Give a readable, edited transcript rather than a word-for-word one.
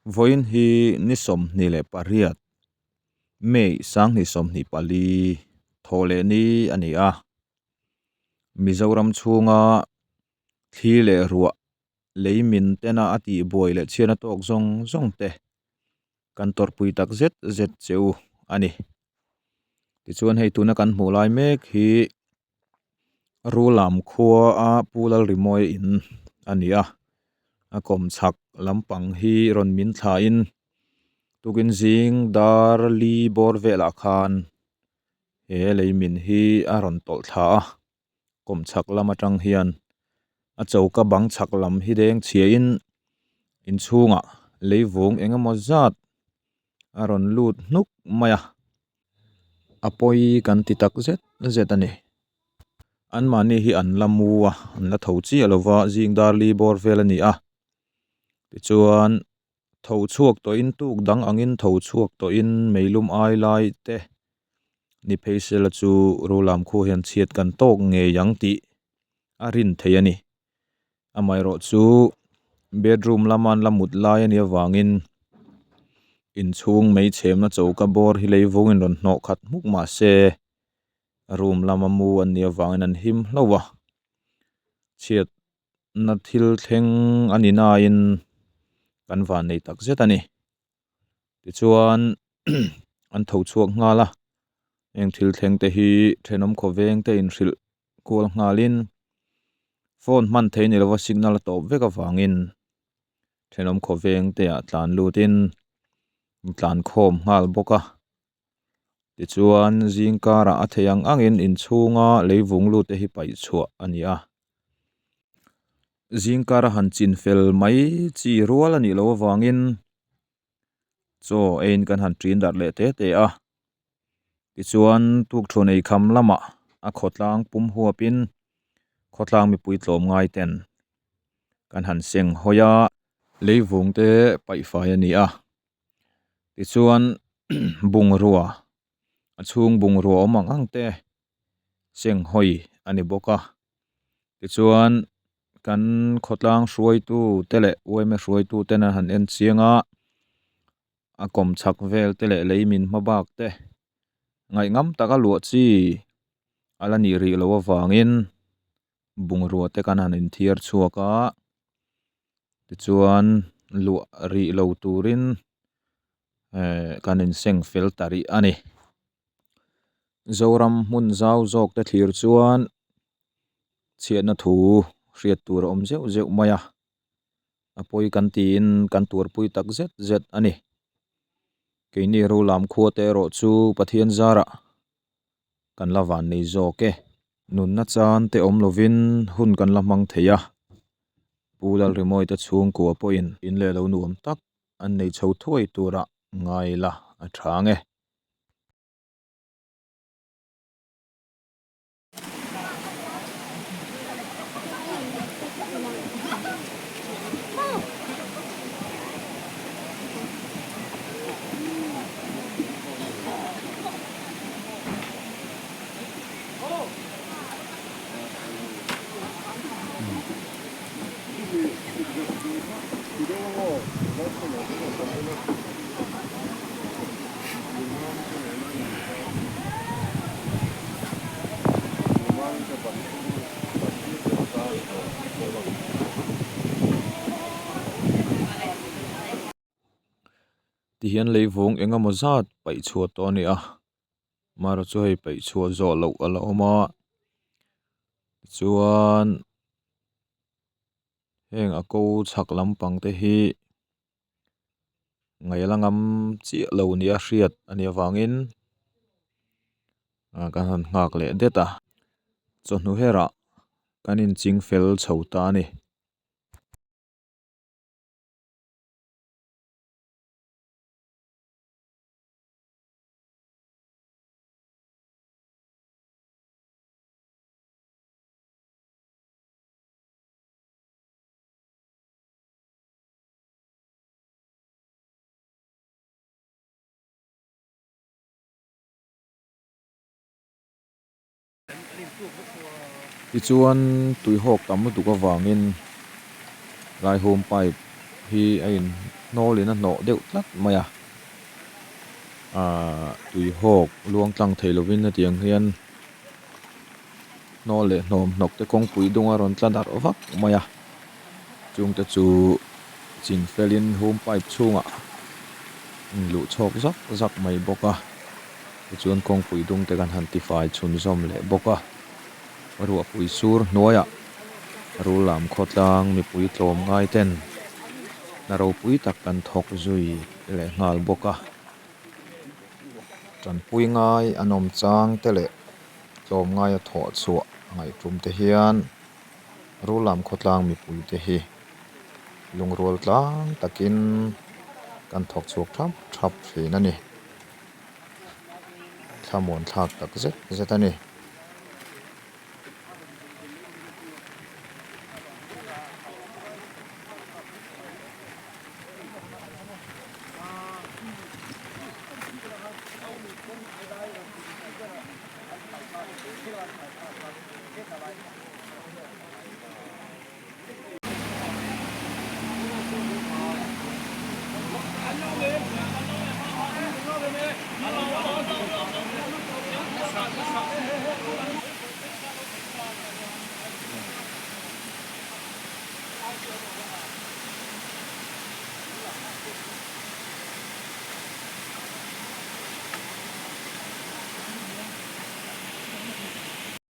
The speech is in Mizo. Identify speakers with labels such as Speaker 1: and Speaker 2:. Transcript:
Speaker 1: Vawiin hi ni 28, May 2024 thawh leh ni a ni a. Mizoram chhunga thli leh ruah lei min tena a tihbuai leh chhiatna tawk zawng zawng te kan tawrhpui tak zet zet che u a ni. Tichuan hei tuna kan hmuh lai mek hi Rulam khua a Pu Lalrimawi in a ni a, a kawmchhak lampang hi rawn min thlain tukin zing dar li bawr velah khan he lei min hi a rawn tawlh thla a, kawmchhak lam atang hian a choka bang chhak lam hi deng chhiahin inchhungah leivung eng emaw zat a rawn lut hnuk mai a, a pawi kan ti tak zet zet a ni. Anmahni hi an la mu a, an la tho chiah lo va, zing dar li bawr vel a ni a, tichuan tho chhuak tawhin tuk dang angin tho chhuak tawhin meilum ai lai te ni phei sela chu Rulam khu hian chhiat kan tawk ngei ang tih a rin thei a ni. Amaherawh chu bedroom lama an la mut lai a nih avangin inchhung mei chhemna choka bawr hi lei vungin rawn hnawh khat hmuk mah se room lama mu an nih avangin an him hlauh a, chhiat na thil thleng a ni nain kan van nei tak zet a ni. Tichuan an tho chhuak nghal a, heng thil thleng te hi thenawm khawveng te inhrilh kual nghalin phone hman thei ni lova signal a tawp vek avangin thenawm khawveng te ah tlan lutin tlan khawm nghal bawk a. Tichuan zing karah a thei ang angin inchhunga leivung lut te hi paih chhuah a ni a. Zing kara han chin fel mai chi rual a nih loh avangin chaw eiin kan han ṭin darh leh te te a. Tichuan tukṭhuan eikham lamah a khawtlang pum huapin khawtlang mipui tlawm ngai ten kan han seng hawi a. Leivung te paih fai a ni a. Tichuan bungrua a chhung bungrua awm ang ang te seng hawi a ni bawk a tichuan kan khawtlang hruaitu te leh uaime hruaitu ten an han en chiang a a kawm chhak vel te leh lei min hma bak te ngaihngam taka luah chi a la nih rih loh avangin bungrua te kan han inthiar chhuak a tichuan luah rih lo turin ehh kan inseng fel ta rih a ni. Zoram hmun zau zawk te thlir chuan chhiatna thu hriat tur a awm zeuh zeuh mai a, a pawi kan tiin kan tuarpui tak zet zet a ni. Keini Rolam khua te erawh chu Pathian zarah kan la van nei zawk e. Nunna chan te awm lovin hun kan la hmang thei a, Pu Lalrimawi te chhungkua pawhin in leh lo nuam tak an nei chho thuai turah ngai la a tha ang e. Tihian leivung eng emaw zat paih chhuah tawh a ni a mara chu hei paih chhuah zawh loh a la awm a tichuan heng a ko chhak lampang te hi ngaih la ngam chiah lo nia hriat a nih avangin ah kan han nghak leh det a chawhnu herah kan inching fel chho ta a ni. Tichuan tuihawk tam lutuk avangin Laihum pipe hi a in hnawl in a hnawh deuh tlat mai a ahh tui hawk luang tlang thei lovin hetiang hian hnawl leh hnawm hnawk te kawngpui dung a rawn tla darh vak mai a chungte chu ching felin hum pipe chhungah in luh chhawk zak zak mai bawk a tichuan kawngpui dung te kan han tifai chhunzawm leh bawk a ruahpui sur hnuaiah rullam khawtlang mipui tlawm ngai ten hna ropui tak kan thawk zui leh nghal bawk a tanpui ngai an awm chang te leh tlawm ngaia thawh chhuah a ngaihtum te hian rullam khawtlang mipui te hi lungrual tlang takin kan thawk chhuak thap thap thin a ni. Thlamuan thlak tak zet zet a ni.